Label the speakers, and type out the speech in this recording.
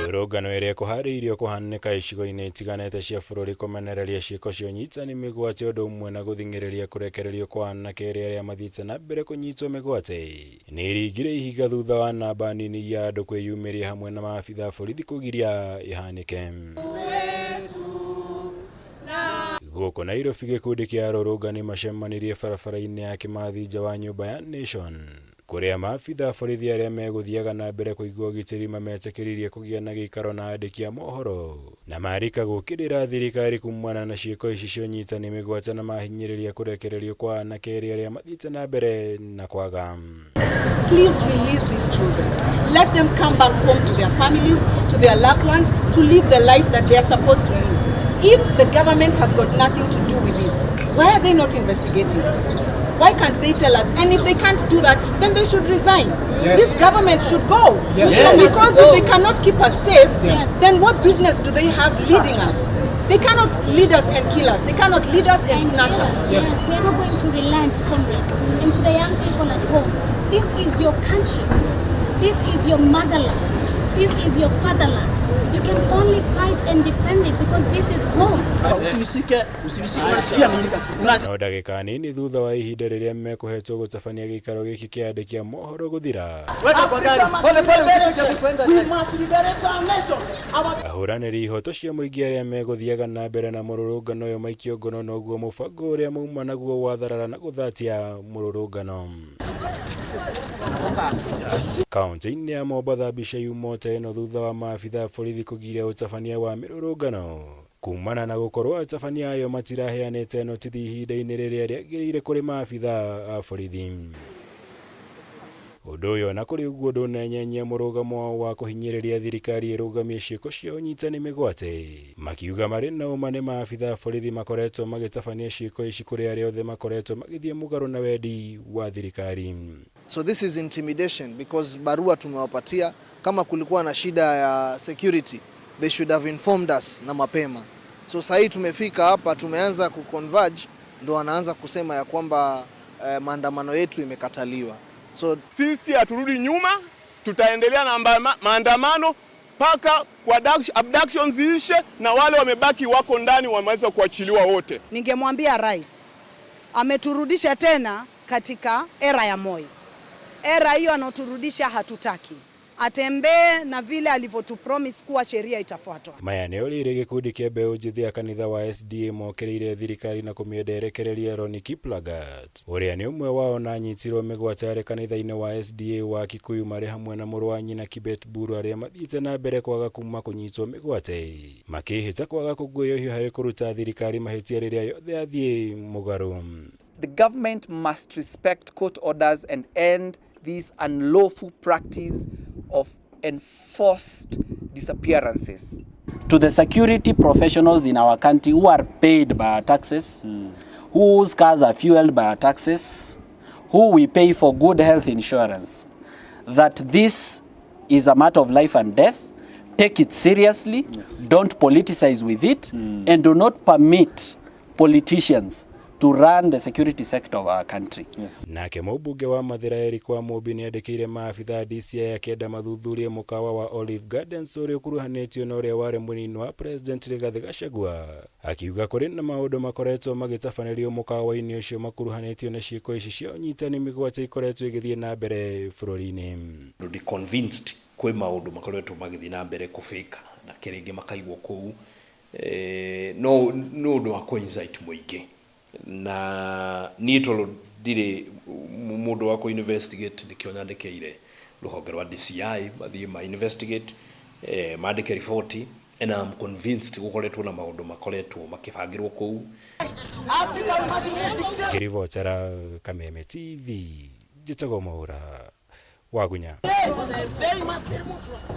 Speaker 1: Mĩrũrũngano ĩrĩa ĩkũharĩirio kũhanĩka icigo-inĩ itiganĩte cia bũrũri kũmenereria ciĩko cia ũnyitani mĩgwate ũndũ ũmwe na gũthing'ĩrĩria kũrekererio kwa anake erĩ arĩa mathiĩte na mbere kũnyitwo mĩgwate nĩ ĩringire ihiga thutha wa namba nini ya andũ kwĩyumĩria hamwe na maabitha a borithi kũgiria ĩhanĩke. Gũkũ Nairobi gĩkundi kĩa arũrũngani macemanirie barabara-inĩ ya Kimathi nja wa nyũmba ya Nation kũrĩa maabitha a borithi arĩa megũthiaga na mbere kũiga ũgitĩri mametĩkĩririe kũgĩa na gĩikaro na andĩki a mohoro na marika gũkĩrĩra thirikari kumana na ciĩko ici cia ũnyitani mĩgwate na mahinyĩrĩria kũrekererio kwa anake erĩ arĩa mathiĩte na mbere na kwaga.
Speaker 2: Please release these children. Let them come back home to their families, to their loved ones, to live the life that they are supposed to live. If the government has got nothing to do with this, why are they not investigating? Why can't they tell us? And if they can't do that, then they should resign. This government should go. Because if they cannot keep us safe, then what business do they have leading us? They cannot lead us and kill us. They cannot lead us and snatch us.
Speaker 3: Yes, we are not going to relent, comrades. And to the young people at home, this is your country. This is your motherland. This is your fatherland. You can only fight and defend it because this is home.
Speaker 4: Usinishike, usinishike, unasikia mimi?
Speaker 1: No ndagĩka nini thutha wa ihinda rĩrĩa mekũhetwo gũtabania gĩikaro gĩkĩ kĩa andĩki a mohoro gũthira,
Speaker 4: Weka kwa gari. Pole pole, usipite kuenda. We must liberate our nation. Our
Speaker 1: ahũranĩri ihoto cia mũingĩ arĩa megũthiaga na mbere na mũrũrũngano ũyũ maikio ngono noguo mũbango ũrĩa mauma naguo watharara na gũthatia mũrũrũngano. Kaunti-inĩ ya Mombatha mbica yuma ta ĩno thutha wa maabitha a borithi kũgiria ũtabania wa mĩrũrũngano kumana na gũkorwo atabania ayo matiraheanĩte notithi ihinda-inĩ rĩrĩa rĩagĩrĩire kũrĩ maabitha a borithi. Ũndũ ũyũ ona kũrĩ ũguo ndũnenyenyia mũrũgamo wao wa kũhinyĩrĩria thirikari ĩrũgamie ciĩko cia ũnyitani mĩgwate, makiuga marĩ na ũma nĩ maabitha a borithi makoretwo magĩtabania ciĩko ici kũrĩ arĩa othe makoretwo magĩthiĩ mũgarũ na wendi wa thirikari.
Speaker 5: So this is intimidation because barua tumewapatia. Kama kulikuwa na shida ya security, they should have informed us na mapema. So sasa hii tumefika hapa, tumeanza kuconverge, ndo wanaanza kusema ya kwamba maandamano yetu imekataliwa. So
Speaker 6: Sisi haturudi nyuma, tutaendelea na maandamano mpaka kwa abductions ziishe na wale wamebaki wako ndani wameweza kuachiliwa wote.
Speaker 7: Ningemwambia rais ameturudisha tena katika era ya Moi. Era hiyo anaoturudisha hatutaki. Atembee na vile alivyotupromise kuwa sheria itafuatwa.
Speaker 1: Maya nĩ orĩire gĩkundi kĩa mbeũ njĩthĩ a kanitha wa SDA mokĩrĩire thirikari na kũmĩenda ĩrekererie Ronny Kiplagat ũrĩa nĩ ũmwe wao na anyitirwo mĩgwate arĩ kanitha-inĩ wa SDA wa Kikuyu marĩ hamwe na mũrũ wa nyina Kibet Buru arĩa mathiĩte na mbere kwaga kuma kũnyitwo mĩgwate makĩhĩta kwaga kũguoyohio harĩ kũruta thirikari mahĩtia rĩrĩa yothe yathiĩ mũgarũ.
Speaker 8: The government must respect court orders and end this unlawful practice of enforced disappearances.
Speaker 9: To the security professionals in our country who are paid by our taxes, whose cars are fueled by our taxes, who we pay for good health insurance, that this is a matter of life and death. Take it seriously, don't politicize with it, and do not permit politicians to run the security sector of our country.
Speaker 1: Nake mũmbunge wa Mathĩra Eric Wamũmbi nĩ andĩkĩire maabitha DCI akĩenda mathuthurie mũkawa wa Olive Gardens ũrĩa ũkuruhanĩtio na ũrĩa warĩ mũnini wa President Rigathĩ Gachagua, akiuga kũrĩ na maũndũ makoretwo magĩtabanĩrio mũkawa-inĩ ũcio makuruhanĩtio na ciĩko ici cia ũnyitani mĩgwate ikoretwo igĩthiĩ na mbere bũrũri-inĩ.
Speaker 10: Ndi convinced kwĩ maũndũ makoretwo magĩthiĩ na mbere kũbĩka na kĩrĩngĩ makaigwo kũu, no nĩ ũndũ wa kũ-incite mũingĩ, na niĩ tondũ ndirĩ mũndũ wa kũ-investigate, nĩkĩo nyandĩkĩire rũhonge rwa DCI mathiĩ ma investigate, mandĩke riboti, and I'm convinced gũkoretwo na maũndũ makoretwo makĩbangĩrwo kũu.
Speaker 1: Ngĩribotera Kameme TV, njĩtagwo Mwaura Wagunya.
Speaker 4: They must be removed from